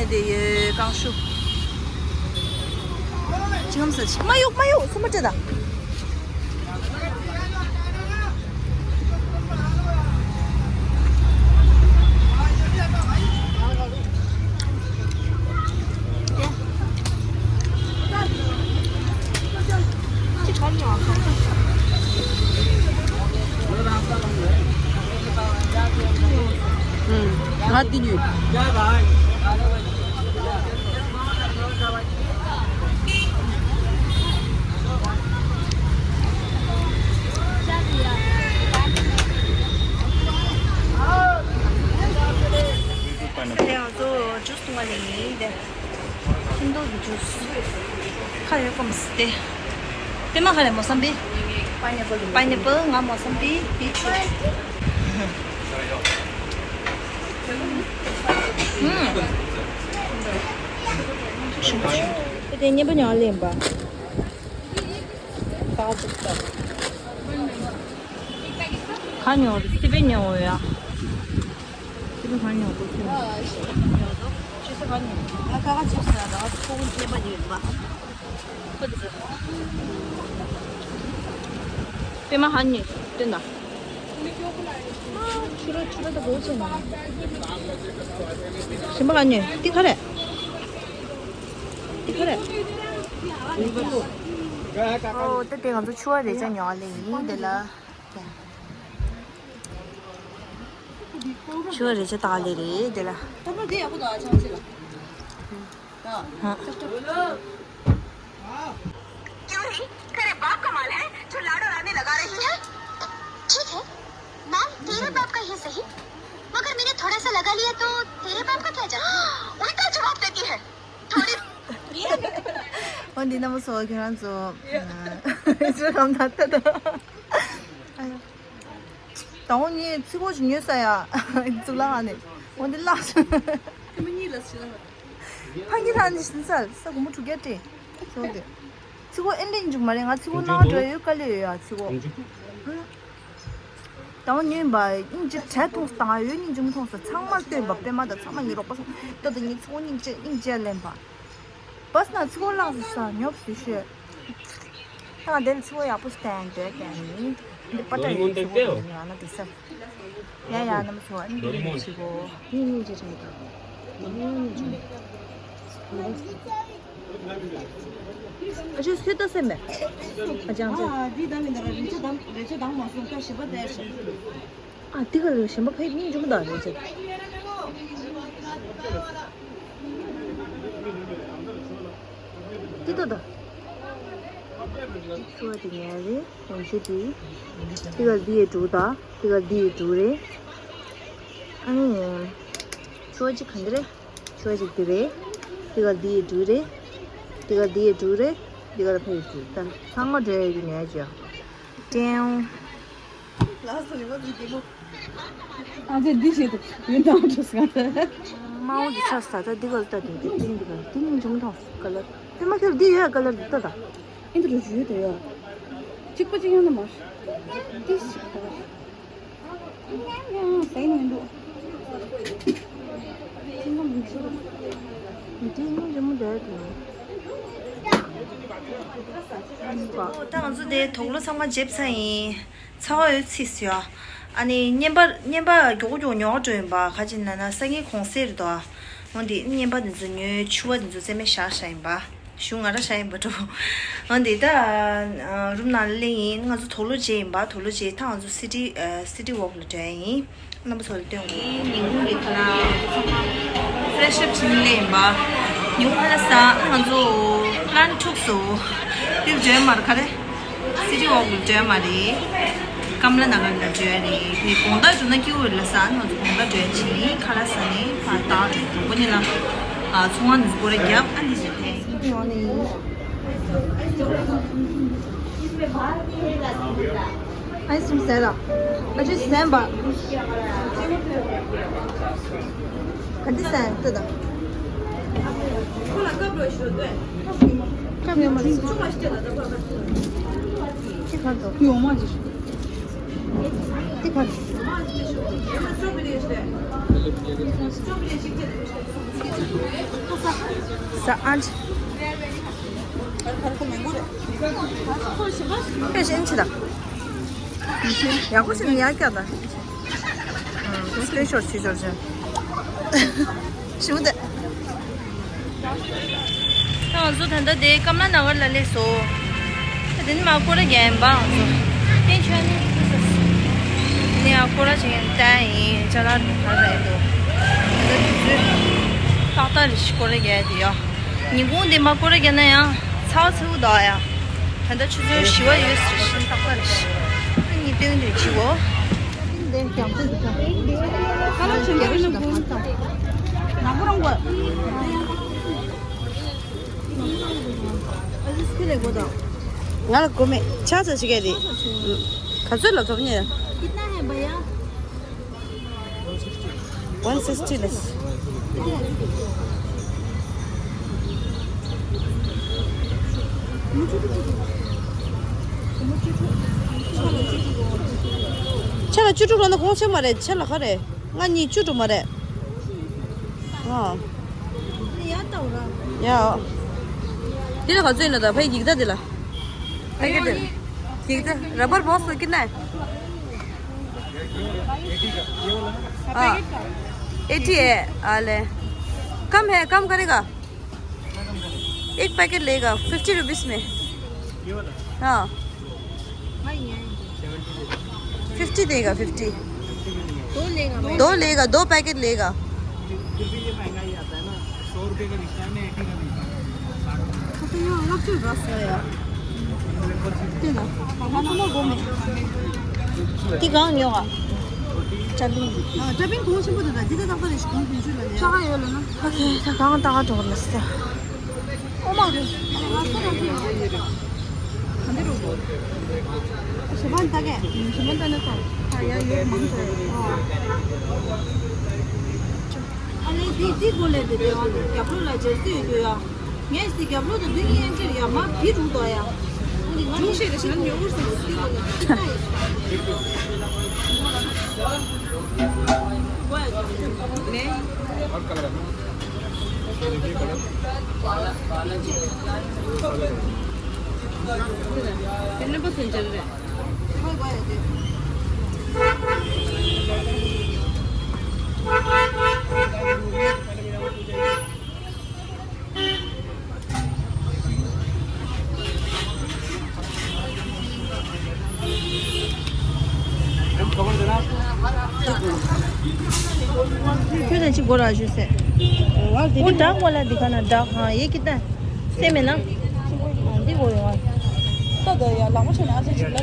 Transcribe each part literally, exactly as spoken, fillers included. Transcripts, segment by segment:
དེ་ཡོད་རྐང་ཤུ། ཅི་ངམ་ས་ཅི་མ་གཡུག་མ་གཡུག་སུ་མ་སྤྲད་ད། ང་འདི་ཉོས། ང་ཚོ་ཇུས་འཐུང་བ་ལེན་ཡིན་ཏེ། ཁྱིམ་ཐོག་གི་ཇུས། ཁ་ཡོད་ཀམ་སྟེ། པད་མ་ག་རེ། མོ་སམ་བི། པའི་ནེ་པལ། པའི་ནེ་པལ། ང་མོ་སམ་བི། པི་ཆི། ཨུམ། དེ་ཉེ་པོ་ཉོ་ལེན་པ། ག་ཅིག་ལྟ། ག་ཉོ་རེད། སི་པན་ཉོ་འོ་ཡ། སི་པན་ག་ཉོ་གོ་ཚོད། ཅི་ས་ག་ཉོ། ང་ཁ་ཁ་ཅིག་ས་ད་ཁོ་ཉེ་པ་ཉོས་པ། པད་མ་ཧ་ཉོས་སྟོན་དང་། ཆུ་ར་ཆུ་ར་ད་གོ་ཆེ་ན། ཞིམ་པ་ཧ་ཉོས་འདི་ག་རེད། འདི་ག་རེད། ཨོ་ད་དེ་ང་ཚོ་ཆུ་བ་རེ་ཅག་ཉོ་བ་ལེན་ཡིན་དེ་ལ། ཆུ་བ་རེ་ཅག་ད་ལེ་རེད་དེ་ལ། ད་ལོ་དེ་ཡག་པོ་འདུག་ཨ་ཅང་ཅི་ལ། ཧ། क्यों रे? तेरे बाप का माल है जो लाड़ो रानी लगा रही है। ठीक है, माल तेरे बाप का ही सही, मगर मैंने थोड़ा सा लगा लिया तो तेरे बाप का क्या जाता है? उल्टा जवाब देती है। थोड़ी འོ་འདི་རྣམ་པ་ཚོ་ཁྱེད་རང་ཚོ་ཨ་ཚོ་གམ་ད་ད་ད། ད་འོ་ངས་ཚིག་གོ་ཞིག་ཉོས་ས་ཡ། གཙུག་ལག་ཁང་ནས་འོ་འདི་བརླག་སོང་། ཕ་གི་ལ་ནི་ཤིན་ཚར་ས་གོ་མོ་དྲུག་བརྒྱ་སྤྲད་སོང་དེ། ཚིག་གོ་ཨེ་འདྲ་ཡིན་འཇུག་མ་རེད། ང་ཚིག་གོ་ནང་འགྲོ་ཡོད་དཀའ་ལས་ཡོད་ཡ་ཚིག་གོ། ད་འོ་ཉོས་པ་སྙིང་རྗེ་བྲལ་ཐུང་སྟངས་ཡོད། སྙིང་རྗེ་མི་ཐུང་ས་ཚང་མ་སྟོན་པ་པད་མ་དང་ཚང་མ་ངའི་རོགས་པ་སོང་ད་ད་ངའི་ཚིག་གོ་སྙིང་རྗེ་སྙིང་རྗེ་ལེན་པ། བས་ན་ཚིག་གོ་བརླག་སོང་ས་ཉོབ་སུ་ཤོད། ད་ང་དེ་ལ་ཚིག་གོ་ཡག་པོ་ཞིག་བསྟན་འདོད་བསྟན་ཡིན། འདི་པ་ཏྲ་ཡི་ཚིག་གོ་ཡིན་ང་ན་དེ་ས། ཡ་ཡ་རྣམ་པ་ཚོ་ཨ་ནི་འདི་ཚིག་གོ་ཡིན་ཡིན་ཅེས་དྲན་གི་ད། ཨ་ཅེ་སུས་ལྟ་སེམས་མེད། ཨ་ཅང་ཚེ། ཨ་འདི་ད་མི་འདི་ར་རིན་ཆེན་དང་རིན་ཆེན་དང་མ་སོང་ཀ་ཞིབ་པ་བསྡད་ཤག་ཨ་འདི་ག་ལ་ཞིམ་པ་ཕེབས་སྙིང་རྗེ་མོ་དང་རེད་ཅེ། འདི་ལྟ་ད། ཆུ་བ་དེ་ངའི་རེད། ཡང་ཆུ་དེ། འདི་ག་འདི་ཡི་འབྲུ་ད། འདི་ག་འདི་ཡི་འབྲུ་རེད། ཨ་ནི། ཆུ་བ་གཅིག་ག་འདི་རེད། ཆོས་ཅིག་འདི་རེད། འདི་ག་འདི་ཡི་འབྲུ་རེད། འདི་ག་འདི་ཡི་འབྲུ་རེད། འདི་ག་ལ་ཕ་ཡི་འབྲུ། ད་ཚང་མ་འདྲེས་ཡོད་ཀྱི་ནས་ཅོ། ཀྲེའུ། ལགས་སོ་ཡོད་པ་འདི་རྒྱལ་པོ། ཨ་ཅེ་འདི་བྱེད་དུ་ཡོད་དང་འགྲོ་ས་ག་ད། དམར་པོ་འདི་ཆགས་ས་ད་འདི་ག་ལ་ལྟ་དེ་འདི་འདི་འདི་ག་འདི་ནི་འཇུམ་ཐང་ག་ལ། དེ་མ་ཁྱོད་འདི་ཡོད་ག་ལ་འདི་ལྟ་ད། ཨིན་དུ་རུ་ཞུས་དེ་ཡོད། གཅིག་པ་གཅིག་ཡང་ན་མ། འདི་ཞིག་ད། ད་ང་ཚོ་དེ་དུག་ལོག་ཚང་མ་འཇེབས་ཚར་ཡིན། ཚ་བ་ཡོད་ཚིག་ཟེར་ཡ། ཨ་ནི་བརྙན་པར་བརྙན་པར་མགྱོགས་མགྱོགས་ཉོ་འགྲོ་ཡིན་པ་ག་ཅི་ན་ན་སང་ཉིན་གུང་སེང་རེད་དོ། འོན་ཏེ་བརྙན་པར་དེ་ཚོ་ཉོས་ཕྱུ་པ་དེ་ཚོ་རྩེ་མོ་བཞག་བཞག་ཡིན་པ། གཞུང་ང་ར་ཤ་ཡིན་པ་འགྲོ། འོན་ཏེ་ད་རུམ་ནང་ལ་སླེབས་ཡིན། ང་ཚོ་དུག་ལོག་བརྗེས་ཡིན་པ། དུག་ལོག་བརྗེས་ད་ང་ཚོ་སི་ཊི་སི་ཊི་ཝོག་ལ་འགྲོ་ཡ་ཡིན། རྣམ་པ་ཚོ་ལ་སྟོན་དགོས། ཉིན་གུང་གི་ཁ་ལག་ཚང་མ་ཕེ་རེ་ཤི་ཨབ་བྱས་ནས་སླེབས་ཡིན་པ། ཉིན་གུང་ཁ་ལག་ཟ་ང་ཚོ་པི་ལན་འཁྲུགས་སོང་། འདིར་འགྲོ་ཡ་མ་རེད་ག་རེ། སི་ཊི་ཝོག་ལ་འགྲོ་ཡ་མ་རེད། ཀམ་ལ་ན་གར་ལ་འགྲོ་ཡ་རེད། དེ་དགོང་དག་འགྲོ་ན་སྐྱིད་པོ་རེད་ལ་ཟ། ང་ཚོ་དགོང་དག་འགྲོ་ཡ་བྱས་ནས་ཁ་ལག་ཟ་ནས་ཕར་ད་དགོང་པ་ཉིན་ལ་ཚོང་བ་ནས་སྐོར་ར་རྒྱབ། ཨ་ནི་བྱས་ཏེ། ཨའི་སུམ་ཟས་ལ། ཨ་ཅེ་ཟན་པ། ག་འདི་ཟན་ལྟོས་དང་། ཁོ་ལ་སྐབས་རོ་ཞོ་ལྟོས། སྐབས་ཡོད་མ་རེད། ཆུང་བ་ཞིག་ལ་ད་ཁོ་ལ་ཅི་གར་དོ། ཡོང་མ་ཅི་ཞིག་ཅི་གར་དོ། སི་ཊོ་བེ་རི་ཞིག་ལྟོས། སི་ཊོ་བེ་རི་ཞིག་ལྟོས། ད་ཨ་ཅི། ཁོ་ཞིག་ཨིན་ཅི་ད། ཡག་པོ་ཞིག་ནི་ཡག་ཀྱག་ད། ཨུམ། སི་ཀྲིན་ཤོཊ་བྱེད་ཆོག་ཅིང་། ཞུ་དེ། ད་ང་ཚོ་ད་ལྟ་དེ་ཀམ་ལ་ན་གར་ལ་སླེབས་སོང་། ད་དེ་ནི་མ་སྐོར་ར་རྒྱག་ཡིན་པ་ང་ཚོ། ཨེ་ཆོས་ནི་ཁུ་སོ་སི། ནི་ཡང་སྐོར་ར་བྱེད་མཁན་ལྟ་ཡིན་ཅ་ལག་དུ་ག་ར་ཡིན་འདུག་ད་ལྟ་དུས་ཚོད་ཏག་ཏག་རེ་ཞིག་སྐོར་ར་རྒྱག་དེ་ཡོད། ཉིན་གུང་དེ་མ་སྐོར་ར་རྒྱག་ན་ཡང་ཚ་བ་ཚ་བོ་འདུག་ཡ། ད་ལྟ་ཆུ་ཚོད་བཞི་པ་ཡོད་ཟེར་བཞིན་ཏག་ཏག་རེ་ཞིག་ཨ་ནི་སྟོན་དེ་བྱེད་གོ། ང་ལ་གོ་མེད། ཆ་ཚ་ཞིག་གས་རེད། ག་ཚོད་ལ་ཐོབ་ཉེ། One sixty ལས། ཆ་ལ་བཅུ་དྲུག་ལ་ན་གོང་ཆེ་མ་རེད། ཆ་ལ་ག་རེད། ང་གཉིས་བཅུ་དྲུག་མ་རེད། ཨ། ཡ། དེ་ལ་ག་ཚོད་ཡིན་ན་ད་ཕའི་འགྱིག་ད་དེ་ལ། ཕ་གི་དེ་ལ། འགྱིག་ད་ར་བར་བོག་སི་ལ་ཀི་ན། हाँ, एटी है। आ ले। कम है, कम करेगा। एक पैकेट लेगा फिफ्टी रुपीज में। हाँ। फिफ्टी देगा, फिफ्टी। दो लेगा भाई। दो लेगा, दो पैकेट लेगा। फिर भी ये महंगा ही आता है ना, सौ रुपये का बिकता है ना, एटी का बिकता है। དེ་གང་ཉོ་ག་ཅ་པིན། ཨ། ཅ་པིན་གོང་ཆེན་པོ་དེ་དང་འདི་ད་ཏག་ཏག་རེད་ཤག་གོང་བདུན་ཅུ་ལ་ལས། ཅ་ག་ཡོད་ལ་ན། ཨོ་ཁེ། ད་གང་ཏག་ཏག་འགྲོ་གི་ལ་སེ། ཨོ་མ་རེད། ང་ཚོ་རང་ཚོ་ཡོད་རེད། ག་འདི་རུ། ཞེ་པན་ཏག་གེ། ཞེ་པན་ཏག་ནས་སོང་། ད་ཡ་ཡོད་མང་ཆེ་རེད། ཨོ། ཨ་ལེ། འདི་འདི་སྒོ་ལས་དེ་དེ་བ་རྒྱབ་ལོགས་ལ་ཇར་སི་ཡོད་རྒྱུ་ཡ། ངས་སི་རྒྱབ་ལོགས་དང་མདུན་གཉིས་ཡན་ཆད་ཡར་མར་བི་རུ་དོ་ཡ། འོ་དེ་ང་ནི་ཤེས་རེ་ཞན་ཉོ་གུར་སི་སི་ལ་ལ་ཁྱི་ན་ཡི་སི། ནས། དེ་ནི་པ་སུན་ཅན་རེད། ཁྱོད་ཀྱིས་ཅི་དགོས་ར་ཞུས་ཟེར། འོ་འདི་འདྲ་མོ་ལ་འདི་ག་ན་འདྲ་ཧང་ཡེ་ཀི་ཏན། སེམས་མེད་ན། འདི་དགོས་ཡོང་ཨ། ལྟ་དོ་ཡ་ལག་མ་ཆོད་ན་ཨ་ཅག་ཅིག་ལ།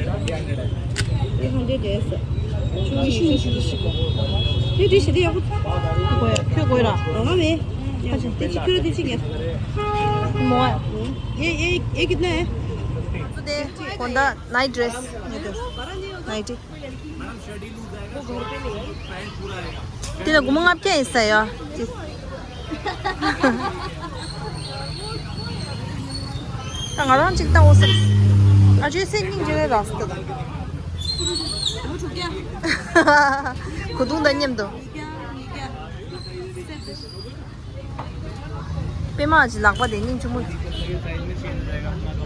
འདི་ཧང་འདི་རེད་ཟེར། ཆུ་ཡི་ཤིང་ཞིག་ཞིག་འདི་འདི་ཞིག་འདི་ཡག་པོ། འདི་དགོས་ཡ། ཁྱོད་དགོས་ར། རང་རང་མེད། ཨ་ཅག་འདི་ཅིག་ཁྱོད་ར་འདི་ཅིག་ངས། མོ་ཨ། ཡེ་ཡེ་ཡེ་ཀི་ཏན། དེ་དགོང་དག་ནའིཊ་ཌི་རེ་སི་ནའིཊ་ཌི། དེ་ལ་སྒོར་མོ་ལྔ་བརྒྱ་ཡིན་ས་ཡ། ད་ང་རང་གཅིག་ལྟ་འོ་ཟེར། ཨ་ཅེ་སེ་སྙིང་རྗེ་རེད་ར་ཟེར་ད། གོས་ཐུང་དང་མཉམ་དུ། པད་མ་ཅི་ལག་པ་དེ་སྙིང་ཆུང་མོ།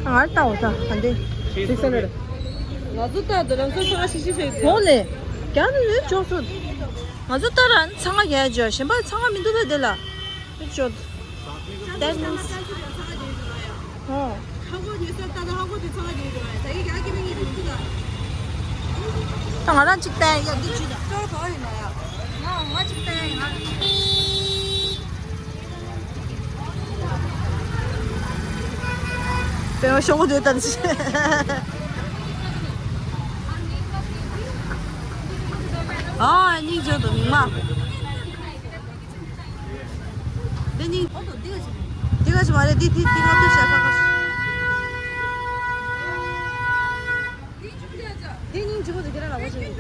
ང་ལྟ་འོ་ད་ག་འདི། སིགས་ཧན་ཌེཌ། ང་ཚོ་ལྟ་འདི་ལམ་སང་ཚང་མ་ཤི་ཤི་བྱེད་དེ། འོ་ལེ། རྒྱ་ནི་ལོས་ཅོག་ཚོད། ང་ཚོ་ལྟ་ར་ཚང་མ་རྒྱ་ཅོ་གཞན་པ་ཚང་མ་མི་འདུག་ལ་དེ་ལ། ལོས་ཅོག That means. ཧོ། ད་ང་རང་གཅིག་བལྟས་ཡ་འདི་ཅི་ད། ཅོག་ག་ཡིན་ན་ཡ། ང་ང་གཅིག་བལྟས་ཡ། དཔེ་མ་ཤོང་གོ་དུས་ད་ཅི། ཨ་སྙིང་རྗེ་འདུག་མི་མ། འདི་སྙིང་། འདི་ག་ཞིག་མ་རེད། འདི་འདི་འདི་ང་ཚོ་བྱ་ཁ་ཁ། འདི་སྙིང་རྗེ་པོ་འདུག་ཁྱེད་རང་ལ་བ་ཞིག་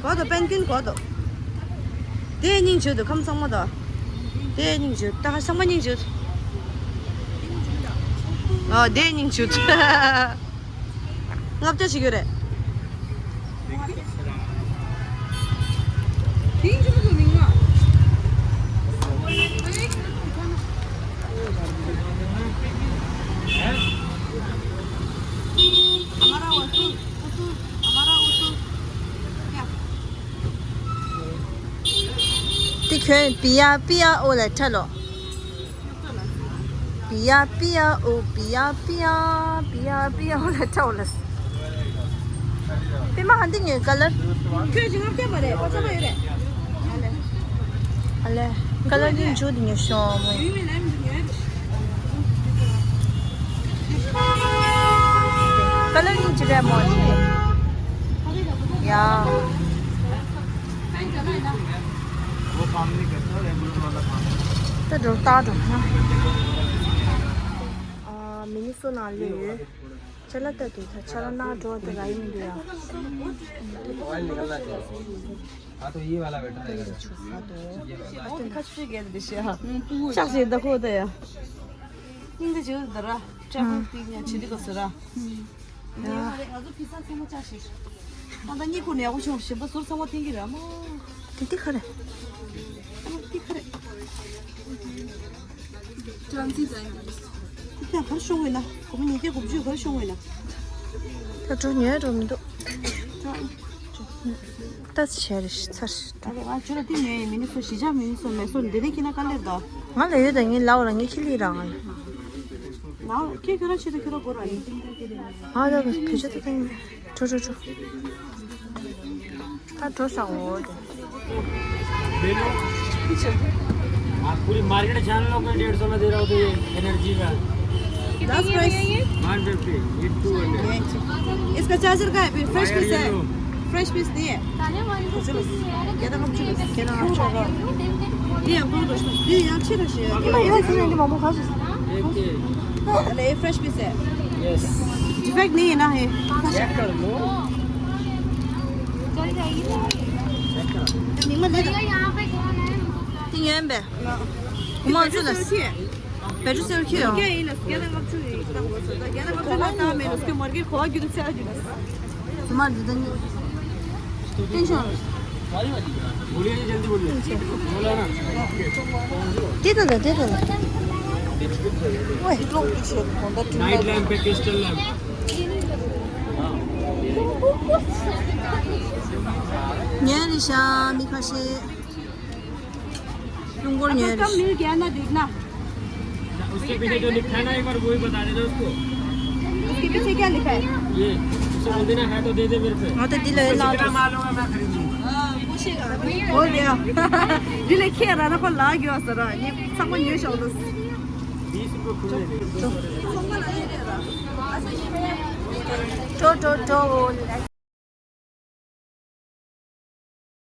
གོ་དོ། པན་ཀུན་གོ་དོ། དེ་སྙིང་རྗེ་འདུག་ཁམས་ཚང་མ་དང་། དེ་སྙིང་རྗེ། ད་ཁ་ཚང་མ་སྙིང་རྗེ། ཨ་དེ་སྙིང་རྗེ། ལྔ་བརྒྱ་ཞིག་ཡོད་རེད། དེང་ཆུང་ཆུང་མིང་ལ། ཁྱོད་པི་ཡ་པི་ཡ་ཨོ་ལ་ཁྲ་ལོ། པི་ཡ་པི་ཡ་ཨོ། པི་ཡ་པི་ཡ། པི་ཡ་པི་ཡ་ཨོ་ལ་ཁྲ་ཨོ་ལ། པི་མ་ཧན་ཏིང་ངའི་ཀ་ལར། ཁྱོད་ཀྱི་ངག་རྒྱབ་པ་རེད། ཨོ་ཚ་མ་ཡོད་རེད། ཨ་ལེ། ཨ་ལེ། ཀ་ལར་ནི་འཇུ་དི་ཉོ་ཤོ་མོ། ཡུལ་མི་ལ་མི་ཉོ་རེད། ཀ་ལར་ནི་ཅི་རེད་མོ་ཅི། ཡ། ད་འགྲོ་ད་འགྲོ་ན། ཨ། མི་ནི་སོ་ནང་ལས་ཡོད། ཅ་ལག་ལྟ་དུས་ད་ཅ་ལག་ནང་འགྲོ་དེ་ར་ཡིན་འདུག་ཡ། हाँ, तो ये वाला बेटर रहेगा। ཆུ་ཚ་དོ། ཁ་ཆུ་རྒྱལ་དེ་ཤ། ཤག་ཤེ་ད་ཁོ་ད་ཡ། སྙིང་ད་ཇེ་ད་ར། ཅ་ཁོ་ཏི་ཉ་ཆི་དི་ག་སུ་ར། ང་ཚོ་ཕི་ས་ཚང་མ་ཅག་ཤེ། ད་ད་གཉིད་ཁུག་ནས་ཡག་པོ་བྱུང་། ཞིམ་པ་ཟོར་ཚང་མ་འཐེན་གི་ར་མ། དེ་དེ་ག་རེད། དེ་ག་རེད། ཀྱང་གར་ཤོང་བས་ན། སྒོར་མོ་ཉིས་བརྒྱ་དགུ་བཅུ་གར་ཤོང་བས་ན། ད་འགྲོ་ཉོས་འགྲོ་མི་འདུག་ད་བྱས་རེ་ཚར། ཨ་རེ་ང་ཁྱོད་ལ་ཏི་ཉོས་ཡིན། མི་ནི་སོ་ཞི་ཆ་མི་ནི་སོ་མེ་སོ་འདི་ནས་ཁྱི་ན་དཀའ་ལས་ད། ང་ལ་ཡོད་ད། ངའི་ལའོ་ར་ངའི་ཁྱི་ལི་ར་ང་ལ། ཁྱི་ཁྱོད་ར་ཆེ་ད་ཁྱོད་ར་སྒོ་ར་ཡིན། ང་ད་བེད་སྤྱོད་ད་ད་ཡིན། འགྲོ་འགྲོ་འགྲོ། ད་འགྲོ་ཤག་འོ་དེ། ले लो। आप पूरी मार्केट छान लो, कोई डेढ़ सौ में दे रहा हो तो ये एनर्जी का। दस प्राइस। वन फिफ्टी, ये टू हंड्रेड। इसका चार्जर का है? फ्रेश पीस है। फ्रेश पीस नहीं है। चलो, क्या नाम चलो, क्या नाम चलो। ये हमको दो सौ, ये यहाँ अच्छे रश है। ये तो नहीं, मामू खा सकते। एक के। अरे, ये फ्रेश पीस है। यस। डिफेक्ट नहीं है ना, है? चेक कर लो। चल जाएगी। चेक कर। निम्न दे दो। भैया, यहाँ पे कौन है? ཏིང་ཡོན་པས། ཁོ་མ་ཚོ་ལ། བེ་ཏྲི་སེལ་ཁྱེར་ཡོང་། ཁྱེད་ཡིན་ལ་སྐད་དང་ལྔ་བཅུ་ཡིན། ད་ང་ཚོ་ད་སྐད་དང་ལྔ་བཅུ་ལ་བཏང་མེད་ལ་སྐད་མར་གྱི་གོ་བ་རྒྱུ་ནི་ཚེ་རྒྱུ་ནི། ཁོ་མ་འདི་ད་ནི། ཏིང་ཤོང་། बोलिए जी, जल्दी बोलिए। बोला ना। དེ་ད་ད་དེ་ད་ད། ཝེ་ཀློག་གི་ཤོད་གོང་ད་ཀྲུང་ད། नाइट लैंप पे क्रिस्टल लैंप। ཉན་རེ་ཤ་མི་ཁ་ཤས། ལུང་སྐོར་ཉོས་རེད། कम मिल गया ना, देखना। उसके पीछे जो लिखा है ना, एक बार वो ही बता देना उसको। उसके पीछे क्या लिखा है? ये, उसे बोल देना है तो दे दे मेरे पे। ང་ད་འདི་ལ་ཡོད་ལ། कितना माल होगा, मैं खरीद लूंगा। बोल दिया। འདི་ལས་ཁྱེད་རང་ན་ཁོ་ལ་གི་བ་ཟེར་ར། ངས་ཚང་མ་ཉོས་ཤོག་ལ། बीस रुपए खुले दे। འགྲོ་འགྲོ་འགྲོ།